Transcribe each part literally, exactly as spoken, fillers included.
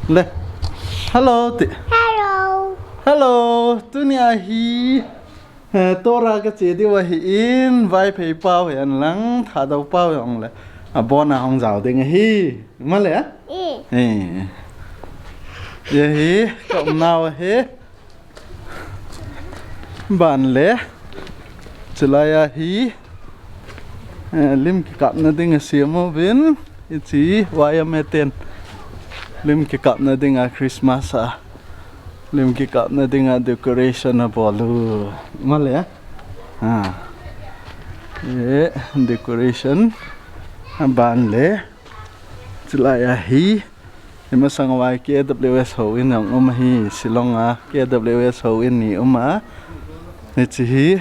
Le. Hello ti. Hello. Hello. Tuni ahi. Eh, Torah kache diu ahin, Vaiphei pau hen lang, Thadou pau jong le. Abon a hung jao ding ahi. Male? Eh. Eh. Ahi, ka umnau ahi. Ban le. Chulai ahi. Eh, lim kikapna ding asem uvin. Hiche wire meten. Lim kikapna ding a Christmas a. Lim kikapna ding a decoration abol u. Male? Ha. Eh, decoration. Aban le. Chulai ahi. Himasang vai K W S houin jong um ahi, Shillong a K W S houin ni um a. Hiche hi,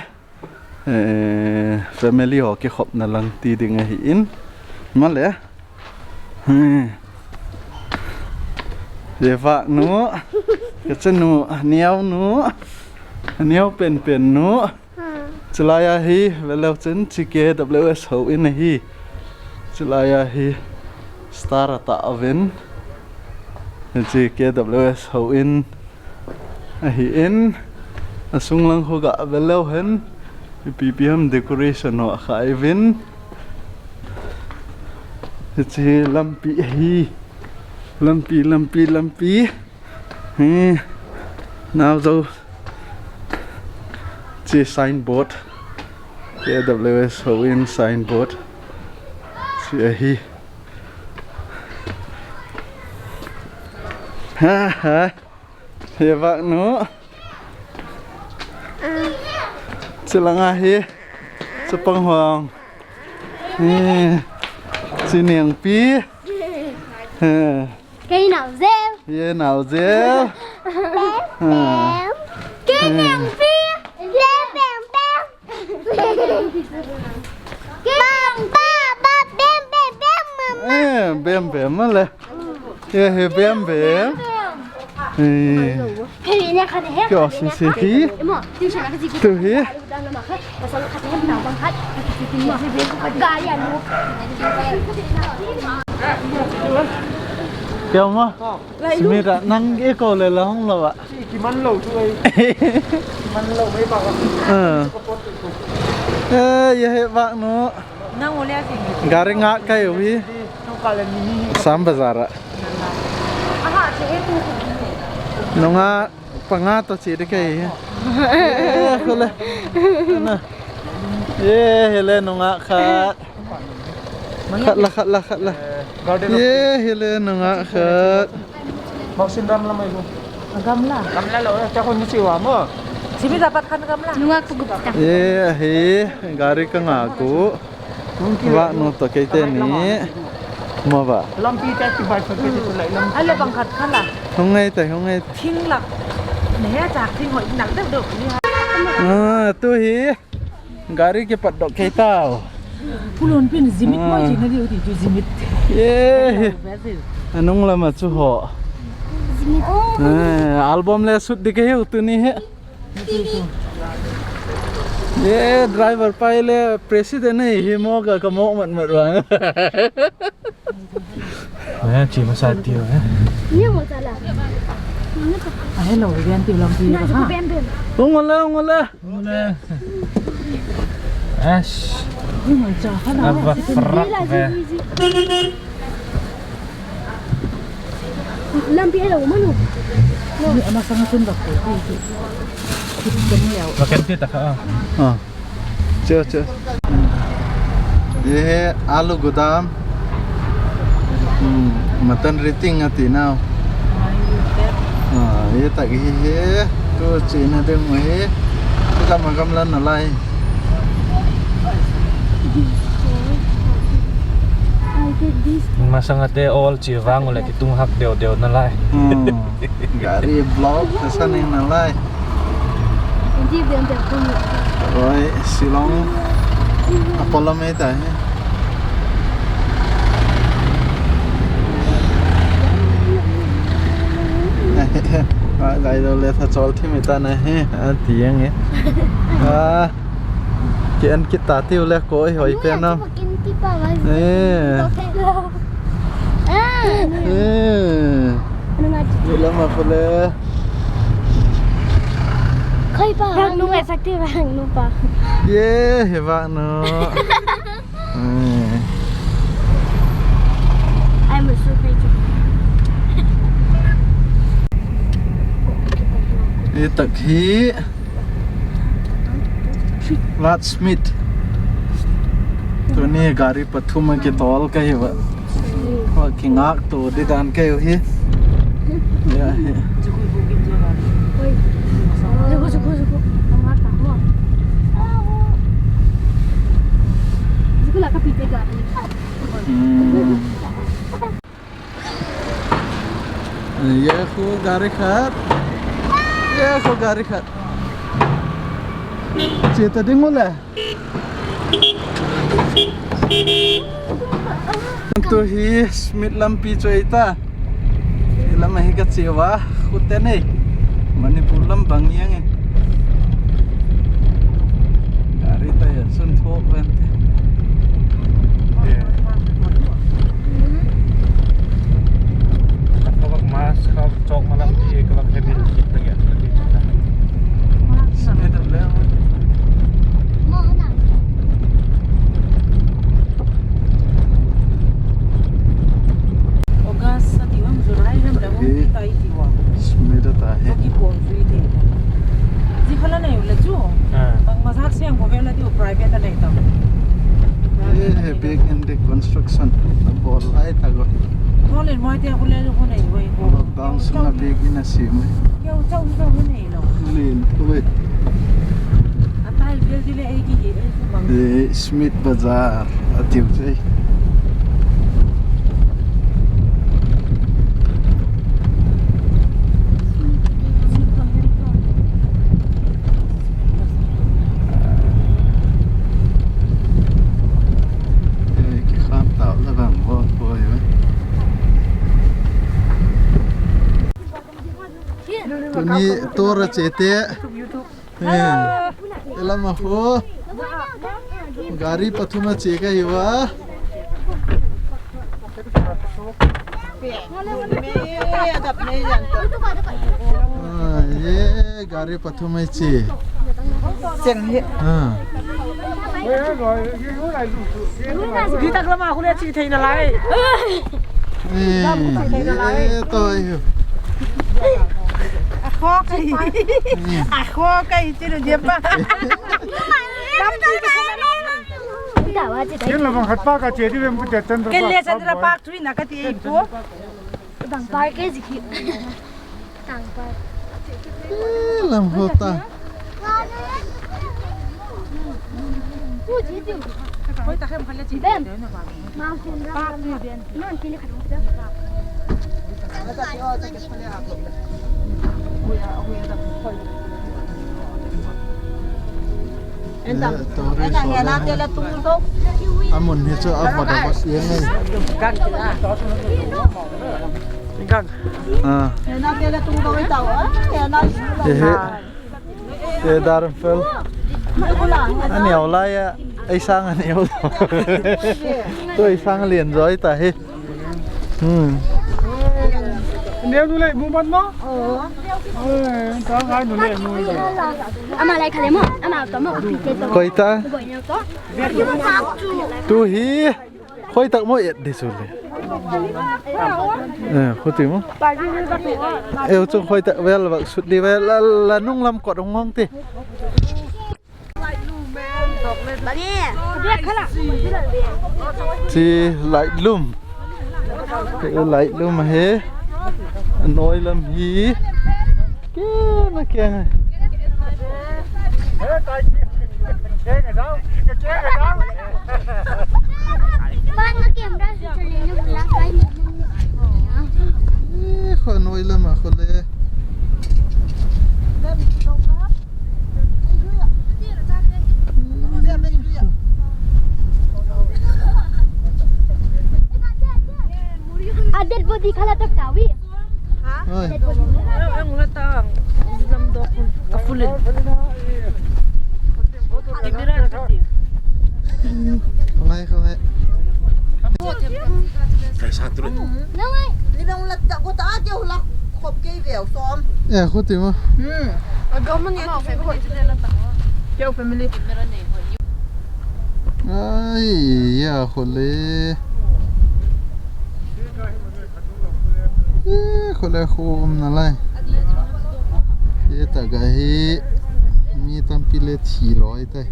eh, family ho kikhopna lang ti ding ahin. Male. Hmm. Ye vak nu. Kachanu, neo nu. Neo penpen nu. Chulai ahi, veleu chun, hiche K W S houin ahi. Chulai ahi, star atah uvin. Hiche K W S houin ahin. Asung lang khu ga veleu hen. Ipi ipi ham decoration ho akhai uvin. Hiche lampi ahi. Lampi, lampi, lampi. Hi, nao jo. Hiche signboard. K W S houin signboard. Hiche ahi. Ha, ha. Ye vak nu. Chulang ahi. Chapang hong. Hi. Hiche nengpi. Hi. Kei nao jel. Ye nao jel. Bem, bem. Kei nengpi. Bem, bem, bem. Kei nengpi. Ba, ba, bem, bem, bem, mama. Eh, bem, bem, male. Ye, he, bem, bem. Eh. Kei ne khat he. Kio, si, si, ki. Tu hi. Kio mo? Smita, nang e ko le la hong lo a. Kiman lo chu ai. Kiman lo mai ba. Eh. Eh, ye he vak nu. Nang o le a jing. Gari nga kai u hi. Sam bazar a. Aha, che he tu. Nunga Panga to che de kei. Eh, khole. Na. Ye, hele nunga khat. Khat la, khat la, khat la. Ye, hele nunga khat. Mausin gamla mai ko. Gamla. Gamla lo, cha ko ni chiwa mo. Simi dapat kan gamla. Nunga ko gupta. Ye, he, gari ka nga ko. Vah nu to kei teni. Mo va. Lampi te ki bai pha ke tu lai lam. Ale bang khat khala. Hung ngai tai, hung ngai. Thing lak. Ne he cha thing hoi nak deu deu ni ha. Ah, tu hi. Gari kipat doh kei tao. Pulon pin jimit mo jing na diu ti tu jimit. Ye. Anung lama chu ho. Jimit. Eh, album le shoot di kei u tuni he. Ye driver pai le president nei hi mo ka ka mo mat mat wa. Ayan, chi masa ti wa. Ni mo tala. Ah, hello, yan ti lampi. Na, ha. Bem, bem. Ung le, ung le. Ung le. Ash. Ni mo cha, ha, na. Aba frak ve. Lampi alo manu. Ni ama sanga tun bak ko. Makan ti ta kha. Ah. Che, che. Ye alu gudam. Hmm, mutton rating ati nau. Ah, ye tak hi he. Tu che na ding mo he. Tu kam kam lan na lai. Masanga te ol chi vang le kitung hak deu deu na lai. Hmm. Gari block ta sa ne na lai. Oi, Shillong. Apollo me ta he. Gai do le tha chol thi me ta na he. A ti yang he. A. Ki an kita ti u le ko hoi pe na. Kin ti pa wa. Eh. Eh. Ye lama khole. Khoi pa. Vang nu ngai sak ti vang nu pa. Ye, he vang nu. Eh. I'm a super. Ye tak hi. Lord Smith. Tuni gari pathum a kitol kahiuva. Wa kingak to di dan kahiu hi. Ya hi. Hmm. Ye khu gari khat. Ye khu gari khat. Che ta ding u le. Tu hi Smith lampi chu ahi ta. Hi lam a hi ka che uva. Khu te nei. Manipur lam bang jeng e. Gari ta ya sun thok ven te. Ka bak mask, ka chok malam di, ka bak heavy kit lagi, lagi. August, September, July, lam lam, eh, tai ti wa. Smita ta he. Ki pon sui te. Ji khala nei le chu. Ah. Bang masak siang ko vela di private nei ta. Eh, he big in the construction. Bol ai ta go. Thole moi te ko le ko nei wei ko. Lockdown sung a big in a si mai. Keu chau chau nei lo. Len, wei. Atai bel di le ei ki he, ei ku bang. Eh, Smith Bazar. Atiu sei. Eh, kikham tau le bang ho, ho, eh. Tuni tora che te. Eh, lama ho. Gari pathum a che kahiuva. Ah, ye gari pathum a che. Cheng hi. Ah. Di tak lama khu le che thei nalai. Eh, ye to ahi. A kho kai. A kho kai che lo je pa. Kin la bang khat pa ka che di vem ku te Chandra Park. Kin le Chandra Park tui na ka ti ei pu. Bang park e jiki. Tang park. Eh, lam ho ta. Pu ji tiu. Hoi ta khem khat le che. Bem. Park tui ben. Eh, tourist ho le. Amun hi chu avat avat jeng e. Ah. Eh, he. Eh, Dharamfel. Aneo lai a, ei sang aneo. Tu ei sang len joi ta hi. Hmm. Neo nu le mu man no? Oh. Eh, ta ngai nu le mu. Ama lai khale mo, ama to mo, pi te to. Koi ta? Boi neo to. Tu hi. Khoi tak mo et di su le. Eh, khu ti mo. Eh, u chung khoi tak vel vak sut di vel la, la nung lam kot hong hong ti. Chi Lightlum. Chi Lightlum ahi. Noi lam hi. Keng a keng. Eh, kho noi lam a kho le. A dead body khala tak tawi. Ha? Oi. Dead body. Ang, ang latang. Lam do ka full. Camera. Khangai, khangai. Kai sa tu. Nawai. Ni dong lat ko ta ke ula. Kop kei veu som. Eh, khu ti ma. Hmm. A gam ni a ti ko. Keu family. Ai, ya khu le. Eh, khu le khu um na lai. Ye ta ga hi. Mi tampi le thi loi tai.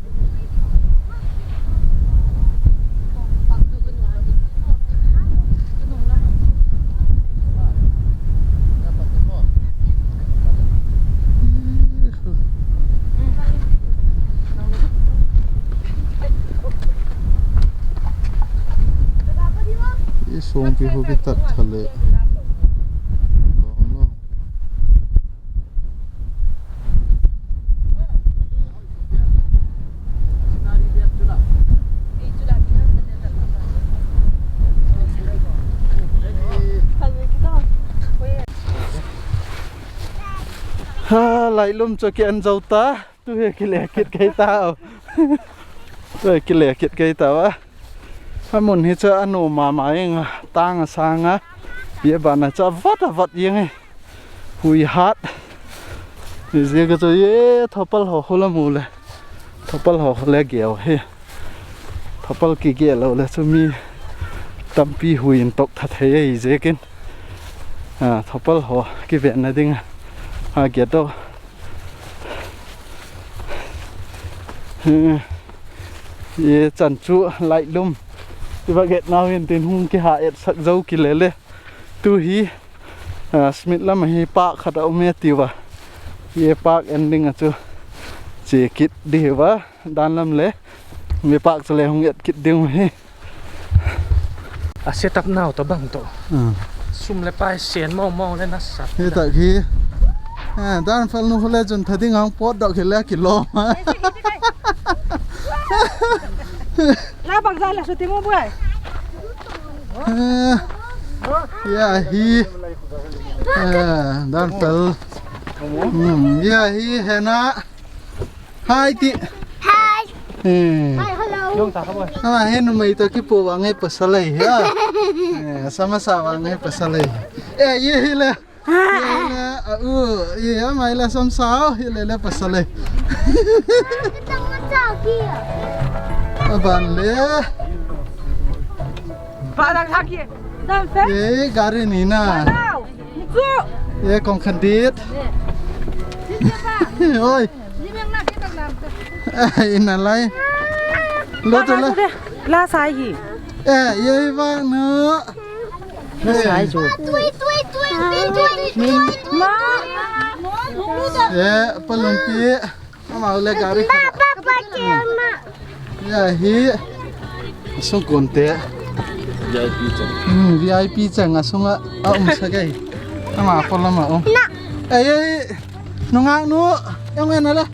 Ye song pi ho ki tat thale. Ha, Lailum chu ki an jou ta. Tu hi kile kit kei ta. Tu hi kile kit kei ta va. Ha mun hi chu a nu mama eng a, tang a sang a. Ye bana chu a vat a vat eng e. Hui hat. Ni je ka chu ye thopal ho khu la mu le. Thopal ho khu le geo hi. Thopal ki geo lo le chu mi tampi hui in tok tha thei e je kin. A, thopal ho ki ve na ding a. A, geo to. Ye chan chu Lailum. I va get nau hin tin hung ki ha et sak jou ki le le. Tu hi, a, Smith lam a hi park khat a um e ti va. Ye park ending a chu che kit di hi va. Dan lam le. Mi park chu le hung et kit ding hi. A setup nau to bang to. Hmm. Sum le pai sen mau mau le nasa. Hi ta hi. Eh, Dan Fel nu khu le chun tha ding ang pot dok hi le ki lo. La bang za la su ti mo buai. Eh, ya hi. Eh, Dan Fel. Hmm, ya hi Hena. Hi ti. Hi. Eh. Hi, hello. Ama hi numei to kipu vang hi pasal ahi ha. Eh, sama sa vang hi pasal ahi. Eh, ye hi le. Ye hi le. A u, ye ama hi le sam sao, hi le le pasal ahi. Aban le. Ba dang ha ki. Dan Fel. Eh, gari ni na. Ba dang. Chu. Ye kong khandit. Oi. Ina lai. Lo tu la. La sai hi. Eh, ye va nu. La sai chu. Tui, tui, tui, tui, tui, tui. Ma. Ye, palung pi. Ama le gari khat. Ya hi. Sung kon te. V I P chang. Hmm, V I P chang a sunga a um sa gai. Ama ko lama um. Ai, ai. Nunga nu. Yang en ale.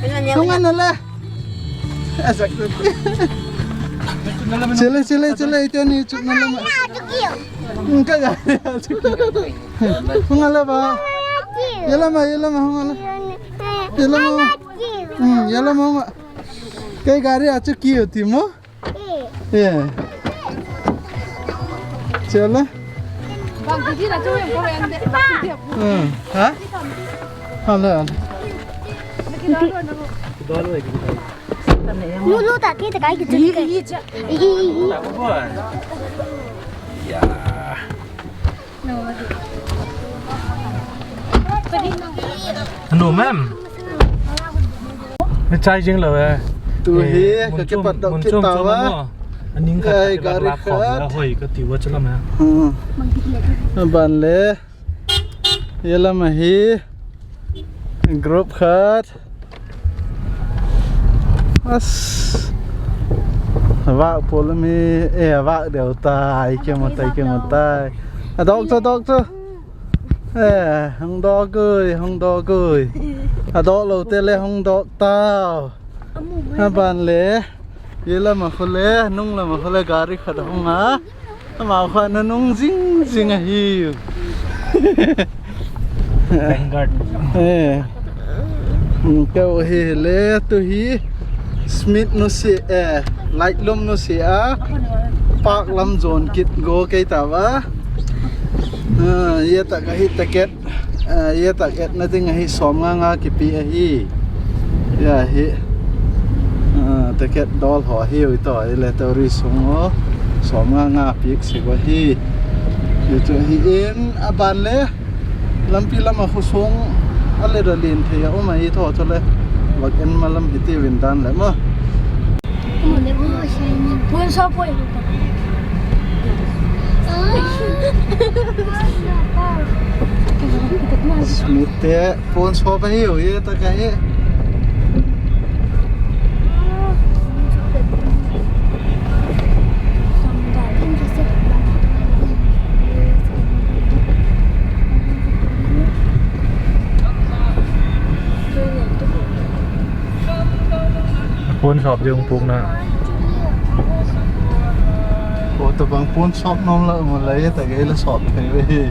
Yang en ale. Chele, chele, chele, ite ni chuk na lama. Nunga ya. Nunga le ba. Yelama, yelama, nunga le. Yelama. Hmm, yelama, nunga. Kei gari a chu kiu ti mo? Eh. Chala. Hmm. Ha? Hala, hala. Lu, lu, ta, ki, ta, kai, ki, tu, ki. Ya. Anu mem. Ni chai jing lo eh. Tu hi, eh, ka kipat dok kit ta va. Aning khat. Ai, gari khat. Hoi ka ti va chalam eh. Hmm. Ban le. Ye lam ahi. Group khat. As. Vak polami, eh, vak deu tai, kemo tai, kemo tai. A dok chu, dok chu. Eh, hung dok ui, hung dok ui. A dok lo te le hung dok tau. Aban le. Ye lam a khu le, nung lam a khu le gari khat hung a. Ama kha na nung jing jing ahi. Vanguard. Eh. Hmm, keu hi le tu hi Smith nu si, eh, Lightlum nu si a. Park lam jon kit go kei ta va. Ah, ye ta ka hi ticket. Ah, ye tak et na ding ahi, som nga nga kipe ahi. Ya hi. Ah, ticket dol ho hi ui to, ile tourist sung ho. Som nga nga pik si ko hi. Ye chu hi in aban le. Lampi lam a khosung a le da lin thei a um ahi tho tho le. Vak en ma lam hi ti vin dan le ma. Pon sop poi. Smith te pon sop ahi u ye ta ka he. Pon sop jong puk na. Ko to bang pon sop nom la mo la ye ta ge la sop thei ve hi.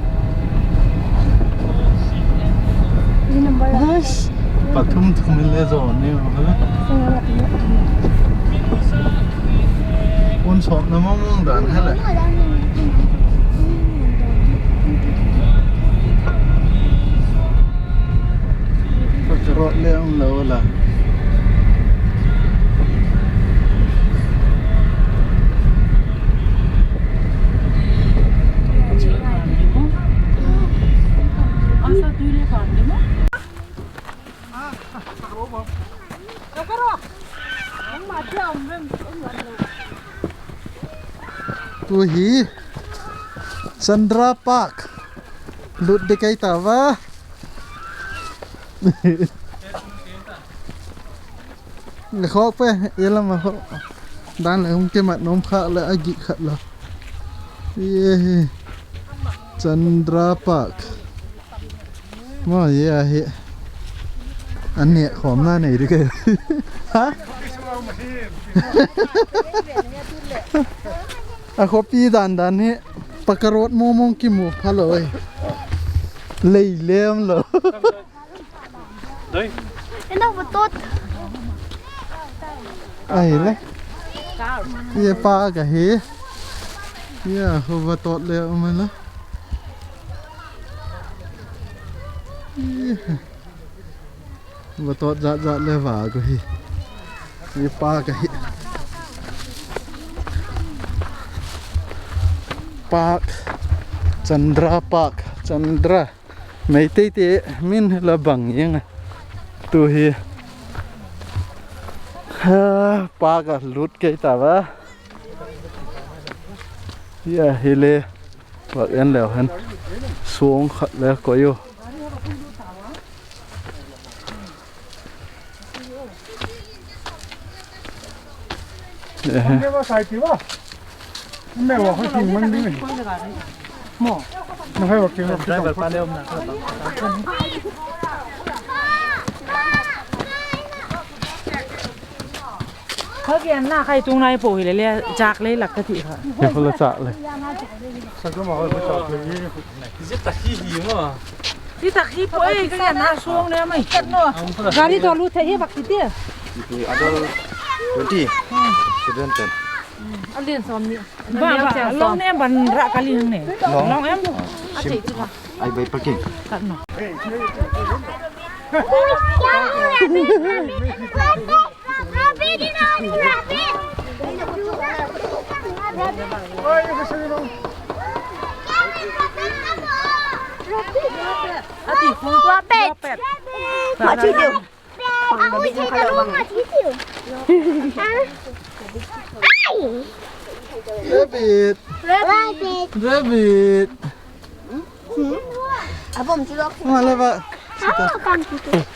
Nice. Pathum thum le jo ni mo la. Pon sop na mong mong dan ha la. Pakarot le ang lo la. Asa tu le kan de mo? Tu hi Chandra Park. Lut de kai ta va. Nga khok pe, ye lam a khok. Dan le hung kimat nom kha le a gi khat la. Ye hi. Chandra Park. Mo ye a hi. An ne khom na nei di ke. Ha? A khopi dan dan hi. Pakarot mo mong kimu pha lo e. Lei lem lo. Doi. Ena vatot. Ai le. Ye pa ka hi. Ya, ho vatot le um la. Ye. Vatot jat jat le va ko hi. Ye pa ka hi. Park. Chandra Park. Chandra. Meitei te min la bang jeng a. Tu hi. Ha, pa ka lut kei ta va. Ya, hi le. Vak en leu hen. Song khat le koi u. Ehe. Kha kian na khai tung nai po hi le le chak le lak ka ti kha. He ko la chak le. Ji ta hi hi mo. Ji ta hi po e ka na song ne mai. Gari to lu the hi bak ti ti. Adult twenty. Student ten. Alien som ni. Ba, ba, long ne ban ra ka ling ne. Long. Long em? Ah, sim. Ai bai parking. Kat no. Ati, fu. Rabbit. Rabbit. Rabbit. Rabbit. Rabbit. Abom chilok. Ngale ba. Ah, kan chilok.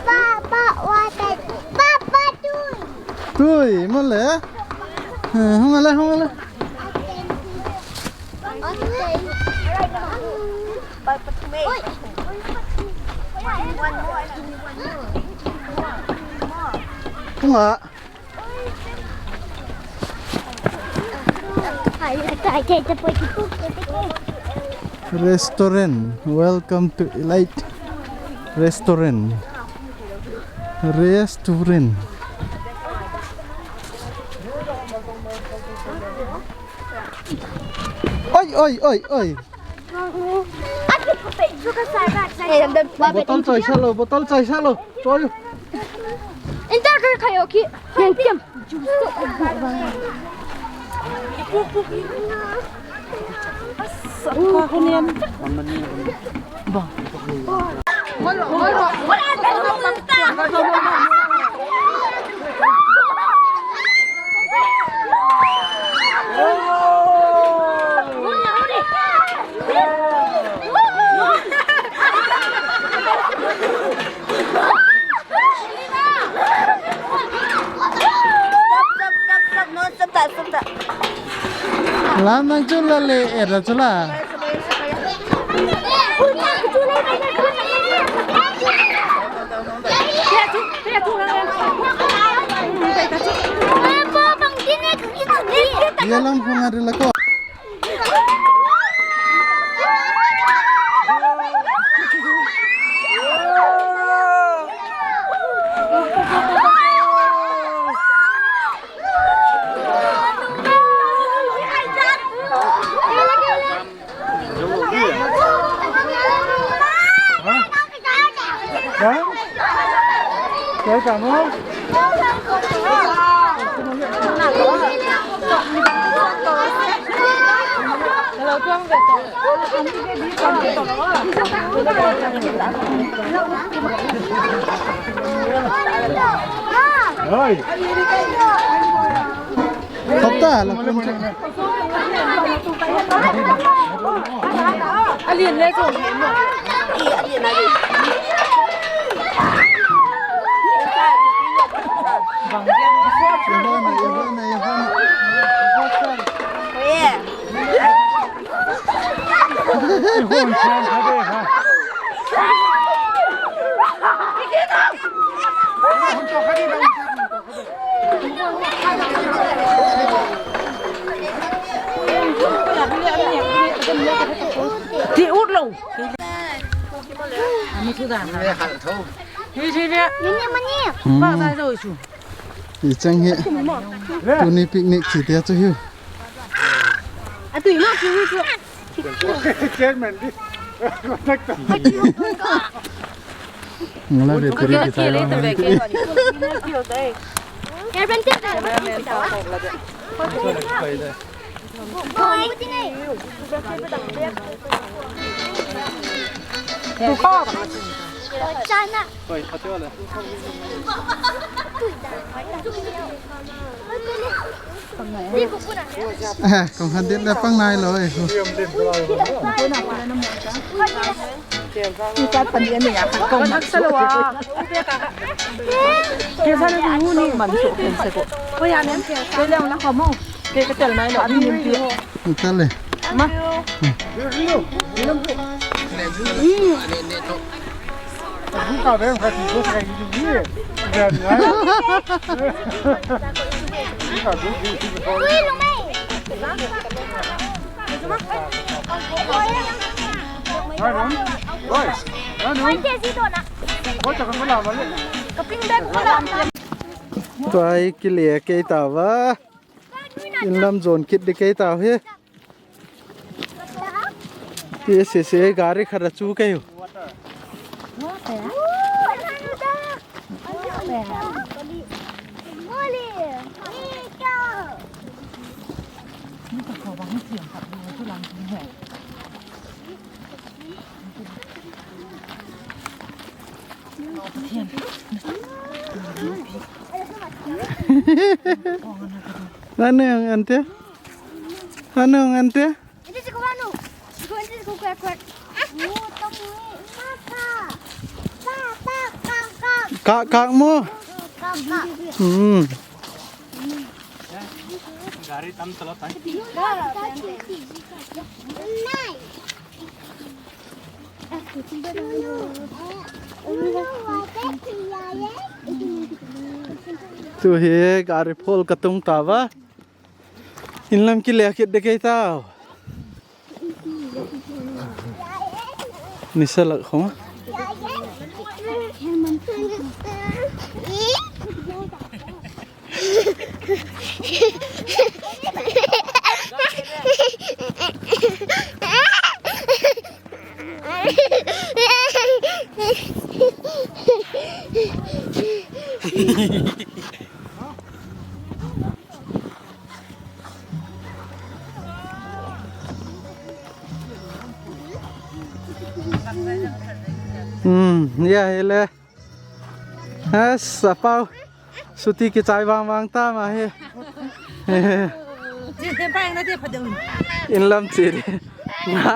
Papa, what? Papa, tui. Tui, male. Eh, hung ale, hung ale. Hung a. Restaurant. Welcome to Elite Restaurant. Restaurant. Oi, oi, oi, oi. Bottle choi sa lo, bottle choi sa lo. Choi. Inter kar khayo ki. Yang kiam. Lam nang chu la le, eh, da chu la. Ia lam hung a ri la ko. Oi. Khata la kun chu. Alien le chu. Ti ut lo. Ni si ni. Ni ni mani. Ba sai zo chu. I chang hi. Tuni picnic chi te chu hiu. A tui ma chu chu. Chairman di. Ngala ve turi ki tai. Kong hadit le pang nai lo e. Tel le. Ma. Tua hi kile kei tauva. Inlam jon kit ding kei tau hi. Ti sese gari khat a chu kei u. Nanu yang ante? Nanu yang ante? Kak, kak mo. Hmm. Gari tam chalata hai. Tu hi gari phol katung tauva. Inlam kile kit ding kei tau. Nisa lak khong. Hmm, ya, hele. Yes, apau. Suti kichai vang vang ta ma hi. Inlam chi di. Nga.